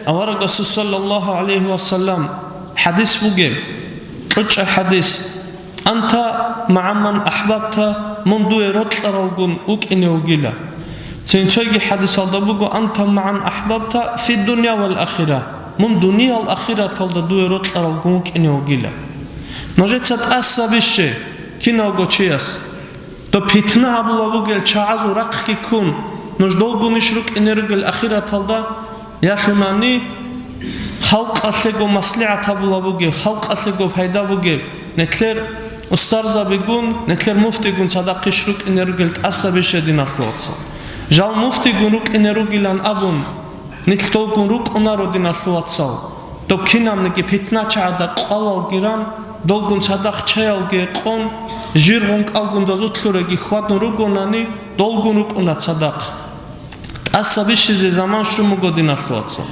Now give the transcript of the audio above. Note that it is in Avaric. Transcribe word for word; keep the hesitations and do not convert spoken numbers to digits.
Аварагасул саллаллагьу гӀалайгьи ва саллам хӀадис бугеб, кьучӀа хӀадис: «Анта магӀа ман ахӀбабта», мун дуе рокьаралгун вукӀине вугила. Цинцайги хӀадисалда буго: «Анта магӀа ман ахӀбабта фиддуня вал ахира», мун дуниял ахираталда дуе рокьаралгун вукӀине вугила. Нужеца тӀаса бище, кинавго чияс. Доб питна гьабула бугел чагӀазул рахъги ккун, нуж долгунищ рукӀине ругел ахираталда, ялъунани халкъалъего маслигӀат гьабула бугеб, халкъалъего пайда бугеб, нетлъер устарзабигун, нетлъер муфтигун цадахъищ рукӀине ругел тӀаса бище, диналъул вацал. Жал муфтигун рукӀине ругилан абун, нилъ долгун рукӀунаро, диналъул вацал. Доб кинабниги питначагӀада къвалалги ран, долгун цадахъ чаялги гьекъон, жиргъун кӀалгун дазулъуреги хьвадун ругонани, долгун рукӀуна цадахъ. ТӀаса бищизе заман щун буго, диналъул вацал.